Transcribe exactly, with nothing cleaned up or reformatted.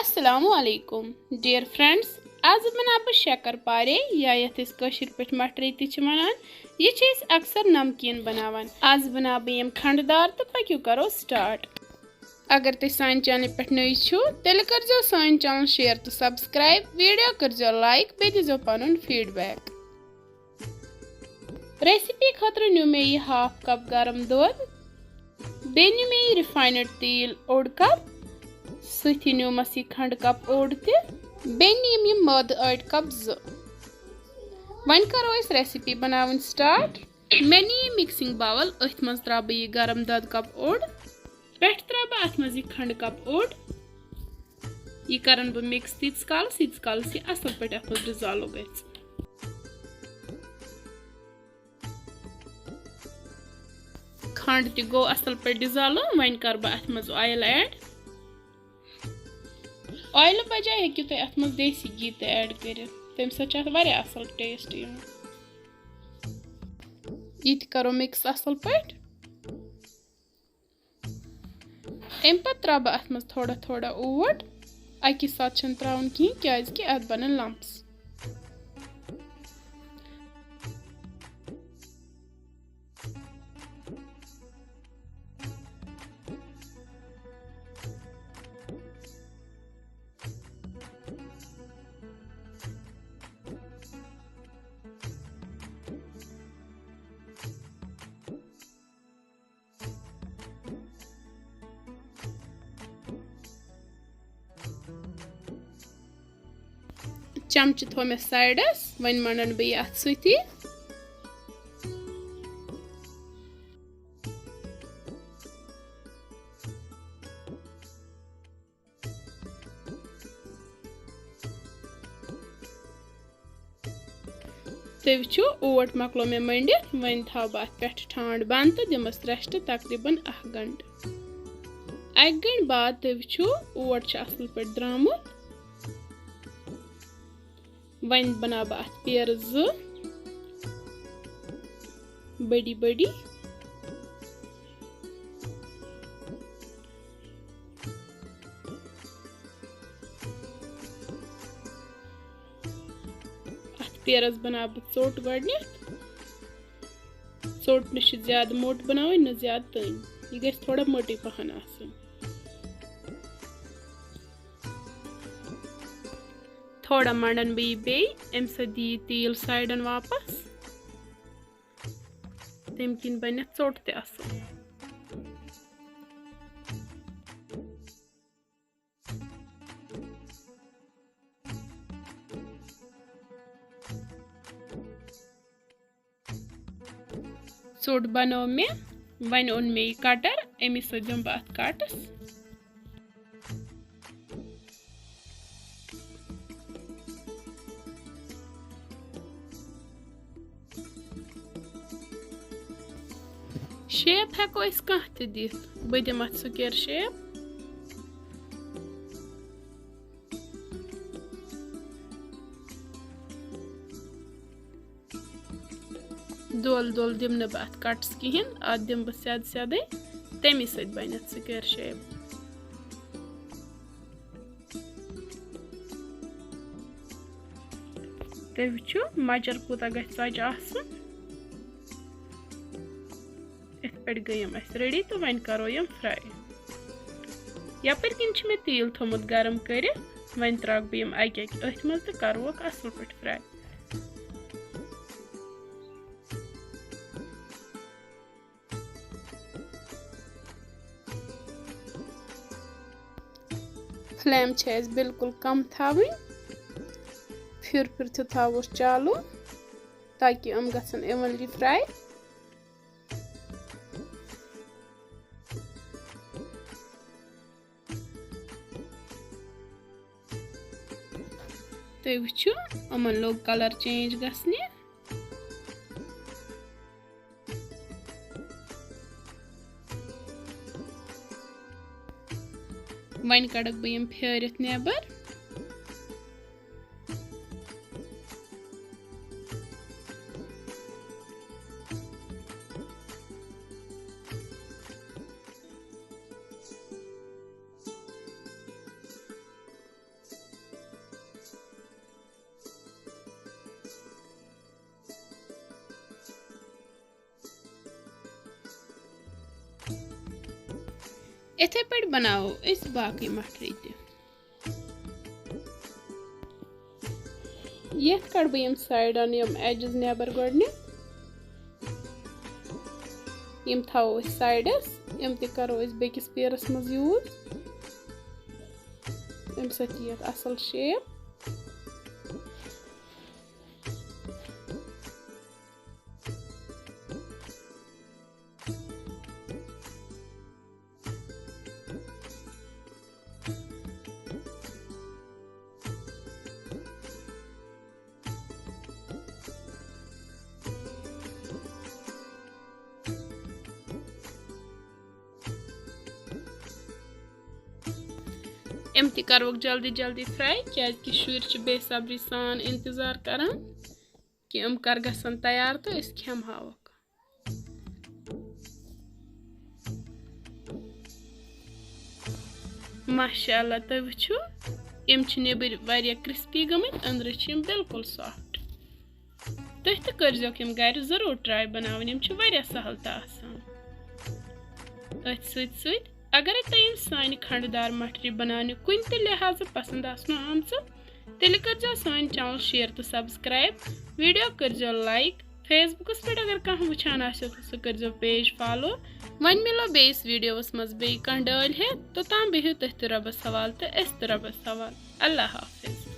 السلام علیکم dear friends, آز بناو بہٕ شکر پارے یا یتھ أسۍ کٲشِر پٲٹھۍ مٹرے تہِ چھِ ونان۔ یہِ چھِ أسۍ اکثر نمکیٖن بناوان۔ آز بناو بہٕ یِم کھنڈٕ دار تہٕ پٔکِو کرو سٹارٹ۔ اگر تُہۍ سانہِ چینلہِ پٮ۪ٹھ نٔوۍ چھِو، تیٚلہِ کٔرزیو سٲنۍ چینل شیئر تہٕ سبسکرائب، ویڈیو کٔرزیو لائک، بیٚیہِ دیٖزیو پنُن فیڈبیک۔ ریسیپی خٲطرٕ نیوٗ مےٚ یہِ ہاف کپ گرم دۄد، بیٚیہِ نیوٗ مےٚ یہِ رِفاینڈ تیٖل اوٚڑ کپ، سۭتی نیوٗمَس یہِ کھنڈٕ کپ اوٚڑ تہِ، بیٚیہِ نِیِم یِم مٲدٕ أڑۍ کپ زٕ۔ وۄنۍ کرو أسۍ ریسیپی بناوٕنۍ سٹارٹ۔ مےٚ نی یہِ مکسنگ باول، أتھۍ منٛز تراوٕ بہٕ یہِ گرم دۄد کپ اوٚڑ، پٮ۪ٹھٕ تراوٕ بہٕ اتھ منٛز یہِ کھنڈٕ کپ اوٚڑ۔ یہِ کرن بہٕ مکس تیٖتِس کالس، ییٖتِس کالس یہِ اصل پٲٹھۍ اتھ منٛز ڈِزالو گژھِ۔ کھنڈ تہِ گوٚو اصل پٲٹھۍ ڈِزالو، وۄنۍ کرٕ بہٕ اتھ منٛز oil add۔ Oil بجایہِ ہیٚکِو تُہۍ اتھ منٛز دیسی گھی تہِ add کٔرِتھ، تمہِ سۭتۍ چھُ اتھ واریاہ اصل taste یِوان۔ یہِ تہِ کرو mix اصل پٲٹھۍ۔ امہِ پتہٕ تراوٕ بہٕ اتھ منٛز تھوڑا تھوڑا اوٹ۔ اکی ساتہٕ چھُنہٕ تراوُن کِہیٖنۍ، کیازِ کہِ اتھ بنن lumps۔ چمچہٕ تھوٚو مےٚ سایڈس، وۄنۍ مۄنڈن بہٕ یہِ اتھ سۭتی۔ تُہۍ وٕچھِو، اوٹ مۄکلو مےٚ مٔنڈِتھ، وۄنۍ تھاوٕ بہٕ اَتھ پٮ۪ٹھٕ ٹھانٛڈ بنٛد تہٕ دِمَس rest تقریٖباً اَکھ گھنٹہٕ۔ اَکہِ گھنٹہٕ بعد تُہۍ وٕچھِو، اوٹ چھُ اَصٕل پٲٹھۍ درٛامُت۔ وۄنۍ بناو بہٕ اَتھ پیرٕ زٕ بٔڑی بٔڑی۔ اَتھ پیرَس بناو بہٕ ژوٚٹ گۄڈٕنٮ۪تھ۔ ژوٚٹ نہ چھِ زیادٕ موٚٹ بناوٕنۍ، نہ زیادٕ تٔنۍ۔ یہِ گژھِ تھوڑا مٔٹٕے پَہَن آسٕنۍ۔ تھوڑا مۄنڈَن بہٕ یہِ بیٚیہِ، اَمہِ سۭتۍ دِیہِ یہِ تیٖل سایڈَن واپَس۔ تَمہِ کِنۍ بَنہِ اَتھ ژوٚٹ تہِ اَصٕل۔ ژوٚٹ بنٲو مےٚ، وۄنۍ اوٚن مےٚ یہِ cutter، اَمی سۭتۍ دِمہٕ بہٕ اَتھ cuts۔ Shape ہٮ۪کو أسۍ کانٛہہ تہِ دِتھ، بہٕ دِمہٕ اَتھ square shape۔ دۄل دۄل دِمہٕ نہٕ بہٕ اَتھ cuts کِہیٖنۍ، اَتھ دِمہٕ بہٕ سیٚدٕ سیٚدٕے، تَمی سۭتۍ بَنہِ اَتھ square shape۔ تُہۍ وٕچھِو، مۄچر کوٗتاہ گژھِ ژۄچہِ آسُن۔ یِتھ پٲٹھۍ گٔے یِم اَسہِ ready تہٕ وۄنۍ کَرو یِم fry۔ یَپٲرۍ کِنۍ چھِ مےٚ تیٖل تھوٚمُت گرم کٔرِتھ، وۄنۍ ترٛاوَکھ بہٕ یِم اَکہِ اَکہِ أتھۍ منٛز تہٕ کَروکھ اَصٕل پٲٹھۍ fry۔ Flame چھِ اَسہِ بالکل کم تھاوٕنۍ، پھِر پھِر تہِ تھاووس چالو تاکہِ یِم گژھن evenly fry۔ تُہۍ وٕچھِو، یِمن لوٚگ colour change گژھنہِ۔ وۄنۍ کڑکھ بہٕ یِم پھیرِتھ نیبر۔ یِتھے پٲٹھۍ بناوو أسۍ باقٕے مٹھری تہِ۔ یتھ کڑٕ بہٕ یِم سایڈن یِم edges نٮ۪بر گۄڈٕنٮ۪تھ۔ یِم تھاوو أسۍ سایڈس، یِم تہِ کرو أسۍ بیٚکِس پیرس منٛز use۔ اَمہِ سۭتۍ یی یَتھ اَصٕل shape۔ یِم تہِ کَرہوکھ جلدی جلدی fry، کیٛازِ کہِ شُرۍ چھِ بے صبری سان اِنتظار کَران کہِ یِم کَر گژھن تیار تہٕ أسۍ کھٮ۪مہٕ ہاوکھ۔ ماشاء اللہ، تُہۍ وٕچھِو، یِم چھِ نیٚبٕرۍ واریاہ crispy گٔمٕتۍ، أنٛدرٕ چھِ یِم بِلکُل soft۔ تُہۍ تہِ کٔرزیوکھ یِم گرِ ضروٗر try بناوٕنۍ، یِم چھِ واریاہ سہل تہٕ آسان۔ أتھۍ سۭتۍ سۭتۍ، اگرے تۄہہِ یِم سانہِ کھنٛڈٕ دار مٹری بناونہِ کُنہِ تہِ لحاظہٕ پسنٛد آسنو آمژٕ، تیٚلہِ کٔرزیو سٲنۍ channel share تہٕ subscribe، video کٔرزیو like، Facebookس پٮ۪ٹھ اگر کانٛہہ وٕچھان آسیو تہٕ سُہ کٔرزیو page follow۔ وۄنۍ مِلو بیٚیِس videoس منٛز بیٚیہِ کانٛہہ ڈٲلۍ ہٮ۪تھ، توٚتام بِہِو تُہۍ تہِ رۄبس حوالہٕ تہٕ أسۍ تہِ رۄبس حوالہٕ۔ اللہ حافظ۔